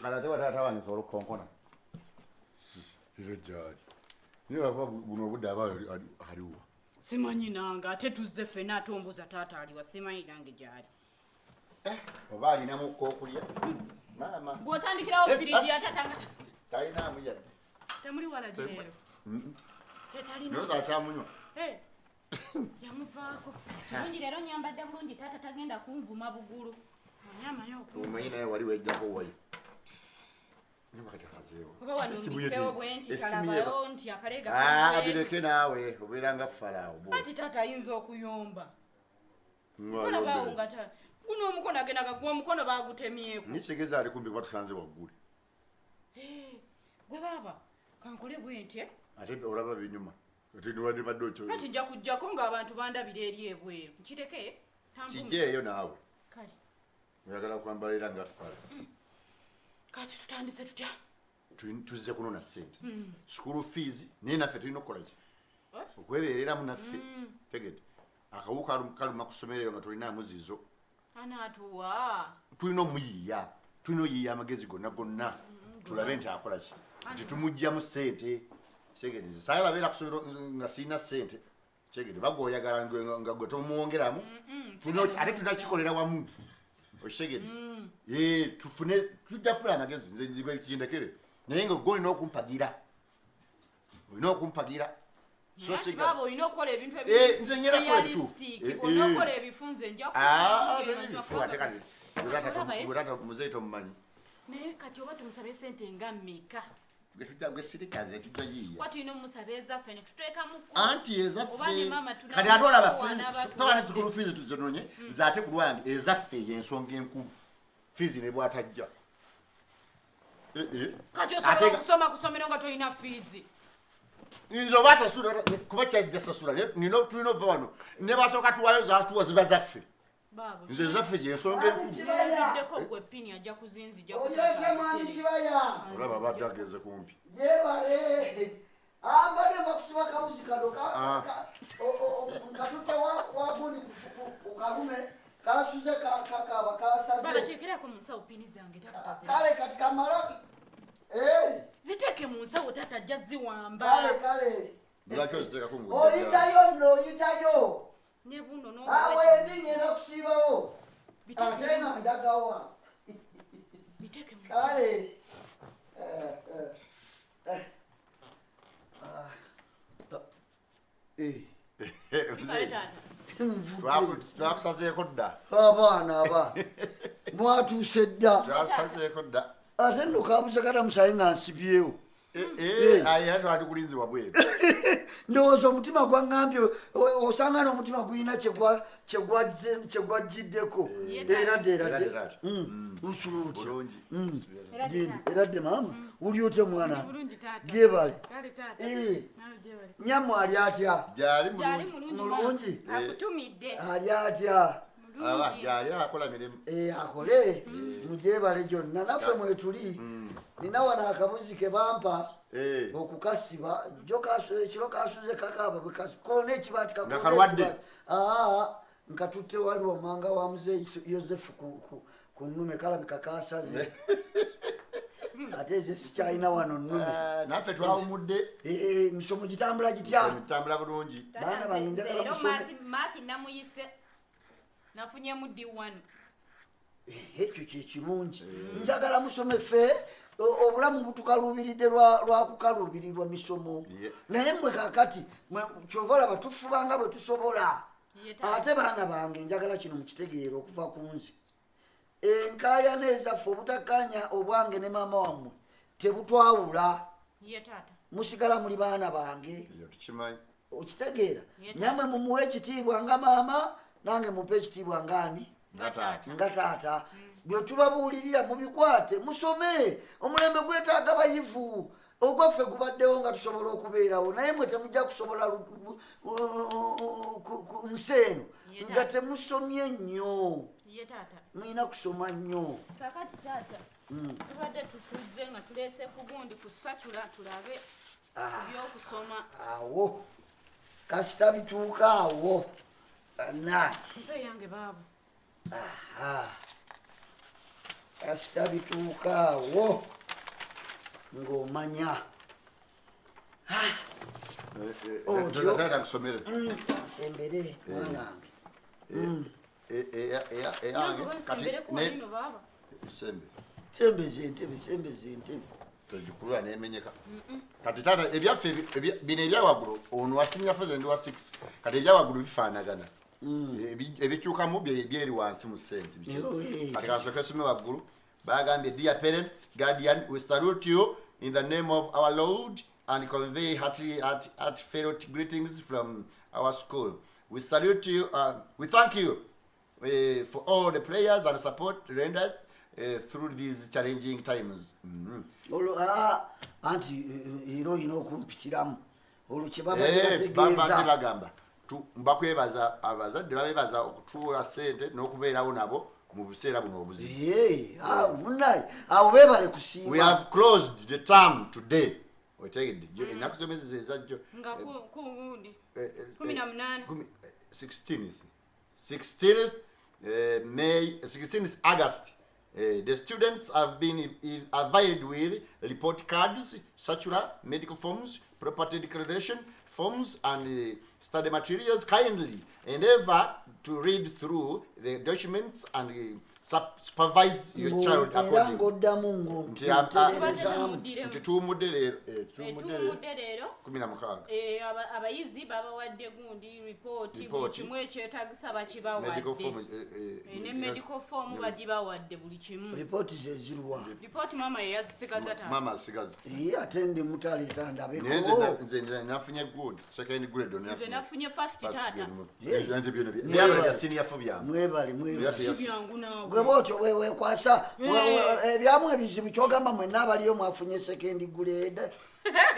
Kale ate wataata wange nsobola okukonkona. Era gyali. Naye lwakuba buno obudde aba aliwa. Simanyi nange, ate tuzze ffena, ate ombuuza taata aliwa, simanyi nange gyali. Eh, oba alinamu okulya maama. Bw'otandikirawo eh, firiji ah. ya taata nga talinaamu yadde. Temuli wala gireero. Naye akyamunywa. Eh, yamuvaako. Kirungi leero nyambadde bulungi, taata tagenda kunvuma bugulu. Amanyi okunvuma. Omanyi naye wali wejjako wayo. Oba wano mbikkewo bwe nti talabayo nti akaleega ah, bireke naawe obeera nga faraawo. Anti taata ayinza okuyomba. Olabaawo nga guno omukono agenda gagwa, omukono bagutemyeko. Nikigeza ali kumbi kuba tusanze waggule. Eh, gwe baaba kankole bwe nti. Eh? Ate olaba binyuma. Ate niwandibadde okyo. Anti nja kujjako ng'abantu bandabira eri ebweru. Nkireke? Kijeeyo naawe. Kale. Oyagala kwambala era nga fala. Kati tutandise tutya? Tuzze kunona ssente. School fees naye naffe tulina okukola ki? Eh? Okwebeereramu naffe. Tegedde. Akawuka kaluma ku ssomero eyo nga tulina muzizo. Anaatuwa. Tulina omuyiiya. Tulina oyiiya amagezi gonna gonna. Tulabe nti akola ki. Nti tumuggyamu ssente. Segede nze saagala beera ku ssomero nga sirina ssente. Kyegede bagwoyagala nga gwe tomuwongeramu. Ate tulina kikolera wamu. Okitegedde? Eh, tufune tujja kufuna amagezi nze nzibe kindekere. Naye nga gwe olina okumpagira. Olina okumpagira. So siga olina okukola ebintu eh, nze ngenda kukola ebituufu. Eh, olina eh. okukola ebifunze nja ah, ate kati gwe muzeeyi tomumanyi. Naye kati oba tumusabe sente nga mmeka? Gwe sirika nze tujja yiiya. Kuba tulina omusaba ezaffe ne tuteekamu anti ezaffe. Kati ate olaba toba ne school fees tuzinonye nze ate ku lwange ezaffe y'ensonga enkulu. Fees ne bw'atajja. Kati osobola okusoma ku ssomero nga tolina fees? Nze oba sasula kuba kyajja sasula nina tulina okuva wano ne basooka tuwayo zatuwa ziba zaffe. Nze ezaffe gyensonga enkulu. Gwe pini ajja kuzinzija. Olyotya mwami Kibaya? Olaba abadde agenze kumpi. Gyebale. Ambadde nva kusiba kabuzi kano nkatutte wagundi ku kalume kasuze kakaba kasaze. Baba teekerako mu nsawo pini zange taata. Kale kati kamala. Ziteeke mu nsawo taata ajja ziwamba. Kale kale. Lwaki oziteekako mu Oyitayo nno oyitayo. Ne buno Awo endi ngenda kusiibawo. Ate nga ndagawa. Biteeke mu nsawo. Kale. Twakusazeeko dda. Abaana aba mwatuuse dda. Twakusazeeko dda. Ate nno kabuze kata musaye nga nsibyewo. Era twalikulinze wabweru. Ndowooza omutima gwaŋŋambye osanga n'omutima gulina kyegwajjiddeko. Era dde era dde. Usula otya? Era dde maama. Uli otya mwana? Gyebale. Nyamu ali atya? Gyali mulungi. Mulungi. Akutumidde. Ali atya? Gyali akola mirimu. Akole. Mugyebale gyonna naffe mwetuli. Nina wano akabuzi ke bampa okukasiba jo ekiro kasuze kakaaba bwe koona ekibaati Nga kalwadde? Nkatutte wali omwanga wa muzeeyi Yosefu ku nnume kalabika kasaze. Ate eze sikyalina wano nnume. Naffe twawumudde. Emisomo gitambula gitya? Emisomo gitambula bulungi. Baana bange njagala musome. Mathi namuyise. Nafunyemu D1. Ekyo kye kirungi. Njagala musome ffe obulamu butukaluubiridde lwa kukaluubirirwa misomo. Naye mmwe kaakati, kyova olaba tufubanga bwe tusobola. Ate baana bange njagala kino mukitegeere okuva ku nze. Enkaayana ezaffe obutakkaanya obwange ne maama wammwe tebutwawula. Musigala muli baana bange. Okitegeera? Nammwe mumuwe ekitiibwa nga maama, nange mumpe ekitiibwa nga ani? Nga taata. Nga taata. Bwe tubabuulirira mubikwate, musome. Omulembe gwetaaga bayivu. Ogwaffe gubaddewo nga tusobola okubeerawo, naye mwe temujja kusobola ku nsi eno nga temusomye nnyo. Mulina kusoma nnyo. Kaakati taata, tubadde tutuzze nga tuleese ku gundi ku sacula tulabe ebyokusoma. Awo kasita bituuka awo. Bannange. Mpe yange baabo. Kasita bituukaawo ng'omanya. Otyo. Taata nkusomere. Sembere mwanange. Eyange kati Nsembereko wano baaba. Sembe. Sembeza entebe, sembeza entebe. Togikulula nemenyeka. Kati taata, ebyaffe bino ebyawaggulu, ono wa senior four, ndi wa 6, kati ebyawaggulu bifaanagana. Ebikyukamu byeri wansi mu ssente. Kati kansooke nsome waggulu. Bagambye, "Dear parents, guardian, we salute you in the name of our Lord and convey heartfelt greetings from our school. We salute you, we thank you for all the prayers and support rendered through these challenging times." Olwo anti era olina okumpitiramu olwo kye babadde Babadde bategeeza. Bagamba bakwebaza, abazadde babebaza okutuula sente n'okubeerawo nabo mu biseera buno obuzibu. Munnaye, abo beebale We kusiima. have closed the term today. Otegedde? Ennaku z'omwezi zezajjo. Nga ku gundi. 18. 16th 16th May, 16th August. The students have been availed with report cards, circular, medical forms, property declaration forms, and study materials. Kindly endeavor to read through the documents and supervise your child Era accordingly. ng'oddamu Nti ng'otereezaamu. Nti tuwummudde leero, tuwummudde leero Tuwummudde leero. 16. Abayizi babawadde gundi, ripooti, buli Ripooti. kimu ekyetagisa Medical bakibawadde. form, Ne medical form bagibawadde, buli kimu. Ripooti zeziruwa? Ripooti maama ye yazisigaza, taata. Maama asigaza. Ye ate ndi mutaleeta Naye nze ndabeko. nze nafunye good second grade. Nze nafunye first, taata. Byabala senior four byange. Mwebale, mwebale. Si byangu naawe. Gwe bwotyo wewekwasa ebyamu ebizibu kyogamba mwenna abaliyo mwafunye second grade.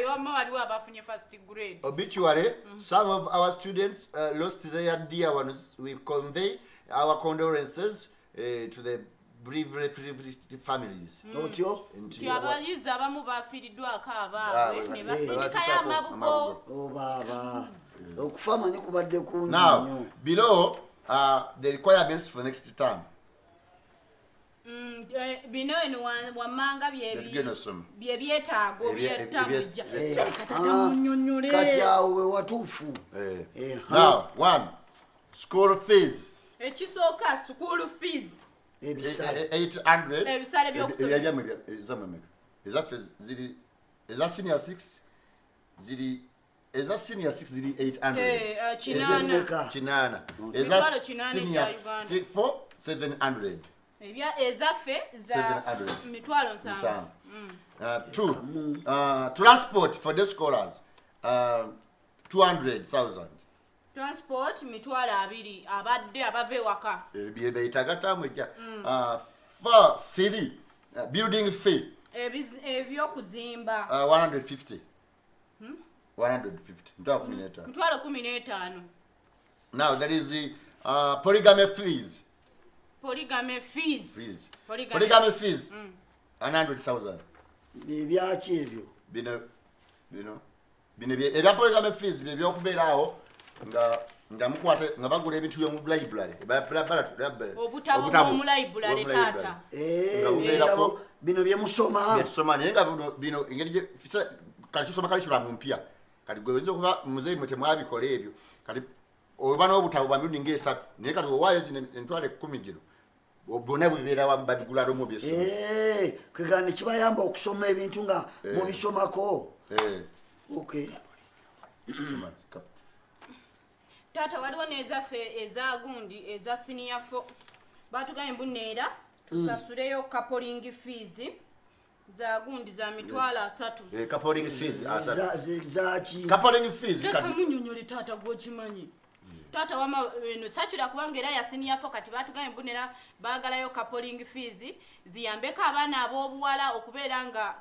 Wamma waliwo abafunye first grade. Obituary, some of our students lost their dear ones. We convey our condolences to the bereaved families. Otyo. Nti Nti abayizi abamu bafiiriddwako abaabwe ne basindikayo batuusaako amabugo. amabugo. Obaaba okufa manyi kubadde kungi Now, nnyo. below are the requirements for next term. Bino eno wammanga Byetugenda osoma. bye byetaago byettamujja. Munnyonnyole. Kati awo we watuufu. Now, one, school fees. Ekisooka, school fees. Ebisale. 800. Ebisale by'okusoma. Ebyammwe ezammwe meka? Ezaffe ziri, eza senior 6 ziri, eza senior 6 ziri 800. 800. Ezemeka? 800. Emitwalo Eza 800 senior egya Uganda. 4, 700. Ebya ezaffe za 700. 700,000. 7. Two, transport for the scholars, 200,000. Transport 20,000, abadde abava ewaka. Bye taamu ejja. Four, three, building fee, Ebyokuzimba. 150. 150. 15,000. 15,000. Now there is the polygamy fees. Polygamy fees. Fees. Polygamy. Polygamy fees. 100,000. Ebyaki ebyo? Bino ebya polygamy fees bye byokubeera awo nga mukwata nga bagula ebintu byomu library. Obutabo bw'omu library, taata. Nga bubeerako- Ebitabo bino byemusoma. Byetusoma, naye nga bino engeri kati tusoma curriculum mpya. Kati gwe oyinza okuba muzeeyi mwe temwabikola ebyo, kati oba n'obutabo bwa mirundi ngaesatu, naye kati owaayo zino 100,000 gino bonna bubeera wamu, babigula lumu byesoma. Kwegana ne kibayamba okusoma ebintu nga mubisomako. Okay. Soma, Taata, waliwo n'ezaffe eza gundi, eza senior four. Batugambye mbu neera tusasuleyo coupling fees za gundi za 30,000. Coupling fees 30. Zaki? Coupling fees Leka kati munnyonnyole, taata, gwokimanyi. Taata, wama eno sakira kubanga era ya senior four. Kati batugambye mbu nera baagalayo coupling fees ziyambeko abaana ab'obuwala okubeera nga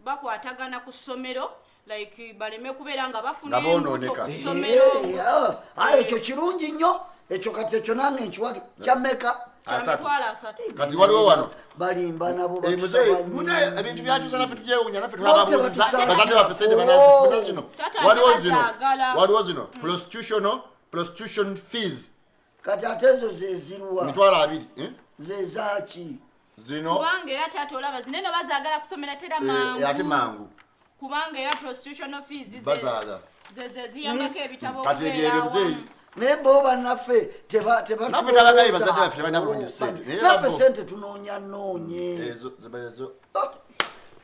bakwatagana ku ssomero, like baleme kubeera nga bafuna Nga embuto boonooneka. ku ssomero. Ekyo kirungi nnyo ekyo. Kati ekyo nange nkiwagi. Kyammeka? Kya 30. 30,000. Kati waliwo wano Balimba nabo. Muzeeyi, Batusaba munaye nnyo. ebintu byakyusa, naffe tubyewuunya, naffe Bo tulababuuziza tebatusaba. bazadde baffe sente Oh. banazifuna zino. Tata, Waliwo zino, bazaagala. waliwo zino prostitutional fees. Kati ate ezo zeziruwa? 20,000, eh? Zezaki? Zino Kubanga era taata olaba zinene bazaagala kusomera tera Eh, ate mangu. Mangu. Kubanga era prostitutional fees Bazaaga. ze ziyambako ebitabo Kati ebyo okubeera ebyo muzeeyi. awamu. Naye bo bannaffe Naffe tabagayi, bazadde baffe tebalina bulungi ssente. Naye Naffe bo- sente tunoonya noonye. Ezo ezo.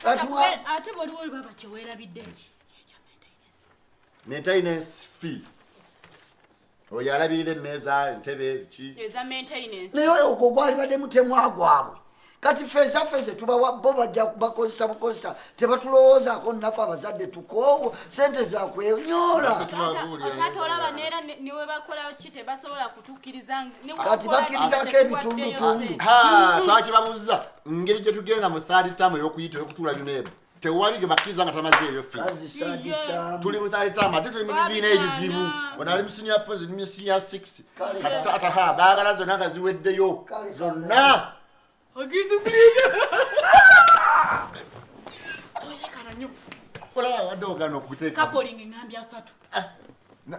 Kati Ate bwoliwo oli baba kyeweerabidde. Maintenance fee, oyo alabirira emmeeza, entebe, ki. Eza maintenance. Naye ogwo gwali badde mutemwa gwabwe. Kati ffe ezaffe ze tubawa bo bajja bakozesa bukozesa, tebatulowoozaako naffe abazadde tukoowo sente zakwenyoola. Naffe tubabuulira. Taata olaba neera ne we bakola ki tebasobola kutukkiriza ne Kati webakola ki bakkirizaako tetuwaddeyo ebitundutundu. ssente. Ha, twakibabuuza ngeri gye tugenda mu third term ey'okuyita ey'okutuula UNEB, tewali gye bakkiriza nga tamazeeyo fees. Kazi saditamu. Tuli mu third term, ate tuli mu bibiina ebizibu. Ono ali mu senior 4, nze ndi mu senior 6. Kale. Kati taata, ha, baagala zonna nga ziweddeyo Kale, zonna. Toyerekana nnyo. Olaba wadde ogaana okuteeka. Coupling ngambye 30.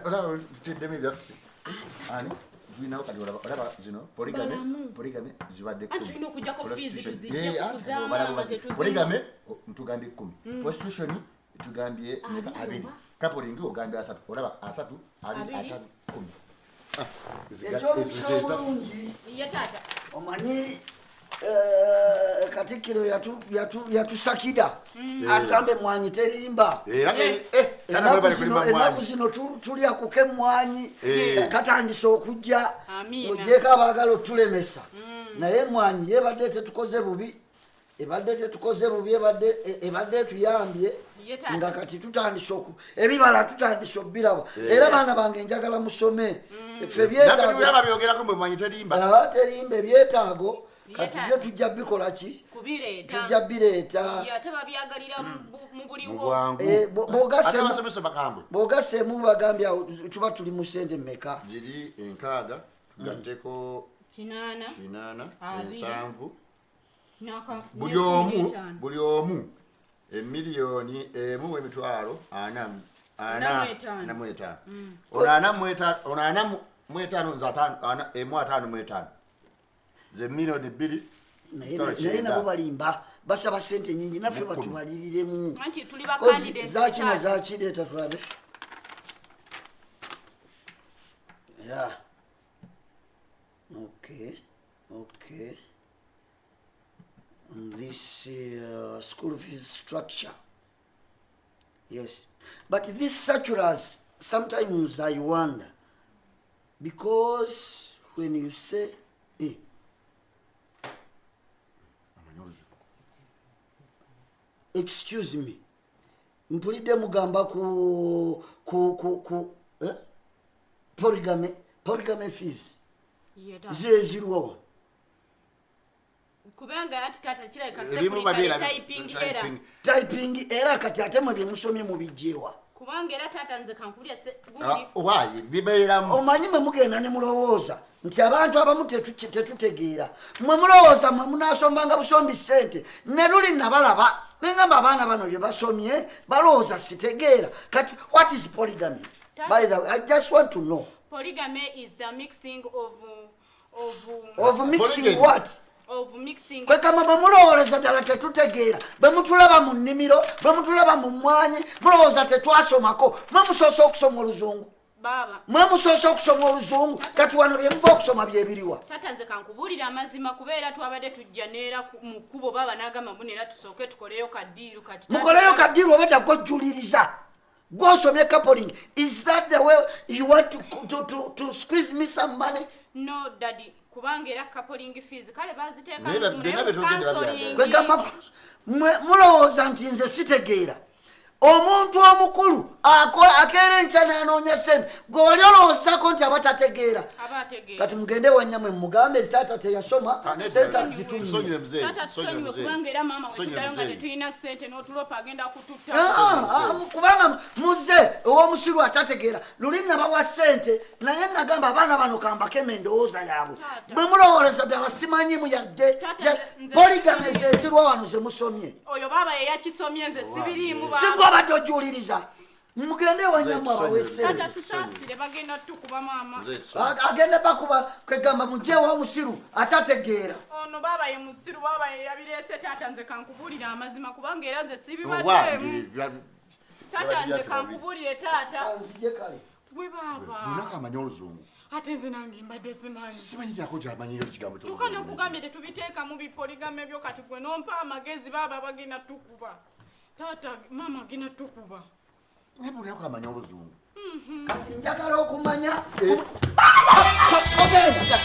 Olaba tuteddemu ebyaffe, ani tulinawo kati. Olaba zino polygamy. Balamu. Polygamy zibadde Anti tulina okuggyako fees Prostitution. tuziggyeko Eh, kuzaamaama obala bubazi. tetuzinywa. Polygamy ntugambye 10, prostitution tugambye meka? 20. Coupling ogambye 30. Olaba 30, 20, 20. 50, 10. Ah, Ekyomukisa ezo- obulungi, Ye taata. omanyi katikkiro yatusakida agambe emwanyi terimba. Era taata mwebale kulima Ennaku mmwanyi. zino tulya kuka emwanyi. Katandise okujja. Amiina. Ogyeko abaagala otulemesa, naye emwanyi yebadde tetukoze bubi, ebadde tetukoze bubi, ebadde ebadde etuyambye. Ye taata. Nga kati tutandise ebibala tutandise obiraba. Era baana bange, njagala musome. Ffe Naffe byetaago tulaba byogerako mwe mwanyi terimba. Ah, terimba. Ebyetaago kati Byetaago. byo tujja bikola ki? Kubireeta. Tujja bireeta. Ye, ate babyagalira mu buliwo. Mu bwangu. Eh, Ate abasomesa bakambwe. Bw'ogasseemu bagambye awo tuba tuli mu sente mmeka? Ziri 60 tugatteko 80. 80, 20. 70. Buli 15. omu, buli omu 1 450,000. 45. 45. Ono 45, ono 45, nze 50, 1 55, ze 2,900,000. Naye nabo balimba, basaba sente nyingi, naffe 10. Batubaliriremu. Anti tuli ba Kozi candidates, zakino taata. zakireeta tulabe. Yeah. Okay. This school fees structure. Yes. But these circulars, sometimes I wonder, because when you say, eh, excuse me, mpulidde mugamba ku eh? Polygamy fees Ye taata. zezirwa wano. Kubanga ati taata kirabika Ebimu babyera typing error. Typing era. Kati ate mwe byemusomye mubijjewa? Kubanga era taata nze kankulya gundi. Waayi bibeeramu. Omanyi mwe mugenda ne mulowooza nti abantu abamu tetutegeera. Mwe mulowooza mwe munasombanga busombi ssente. Ne luli nabalaba neŋamba abaana bano bye basomye balowooza sitegeera. Kati what is polygamy, by the way? I just want to know. Polygamy is the mixing of Of mixing Polygamy. What? Of mixing. Kwekama bwe mulowooleza ddala tetutegeera. Bwe mutulaba mu nnimiro, bwe mutulaba mu mmwanyi, mulowooza tetwasomako. Mwe musoose okusoma oluzungu. Baaba. Mwe musoose okusoma oluzungu. Kati wano bye muva okusoma byebiriwa? Taata nze kankubuulira amazima, kubeera twabadde tujja neera mu kkubo baaba n'agamba mbu neera tusooke tukoleyo kaddiiru. Kati Mukoleyo kaddiiru obadda gwojjuliriza gwosomye coupling. Is that the way you want to squeeze me some money? No daddy, kubanga era coupling fees kale baziteeka Naye byonna bye twogedde babyagala. Kwegamba mwe mulowooza nti nze sitegeera. Omuntu omukulu akeera enkya n'anoonya sente, gwe wali olowoozako nti aba tategeera? Aba ategeera. Kati mugende wanyamwe mugambe nti taata teyasoma, sente azitumye. Tusonyiwe muzeeyi. Taata Tusonyiwe tusonyiwe, muzeeyi. kubanga era maama Tusonyiwe wetuddayo nga muzeeyi. tetulina ssente n'otulopa agenda kututta. Ah, ah, kubanga muze ow'omusiru atategeera. Luli nabawa ssente naye nagamba abaana bano kambakema endowooza yaabwe. Taata. Bwe mulowooleza ddala simanyimu yadde. Taata, nze- Polygamy zezirwa wano zemusomye? Oyo baaba ye yakisomye, nze sibiriimu. Si gwe obadde ojuuliriza? Mugende ewanyamwe abawe Taata sente. tusaasire, bagenda tukuba maama. Nze tusonyiwe. Agenda bakuba kwegamba mugyewo omusiru atategeera. Ono baaba ye musiru, baaba ye yabireese. Taata nze kankubuulire amazima, kubanga era nze Owange, sibibaddemu. Taata nze bya- kankubuulire taata. Kanzije kale. Gwe baaba. Lunako amanyi oluzungu. Ate nze nange mbadde simanyi. Simanyi kyako kyamanyiyo ekigambo Kyokka ky'oluzungu. nekugambye tetubiteekamu bipoligame byo, kati gwe nompa amagezi. Baaba bagenda tukuba taata, maama agenda tukuba. Naye lunako amanyi oluzungu. Kati njagala okumanya. Eh. Ogenda.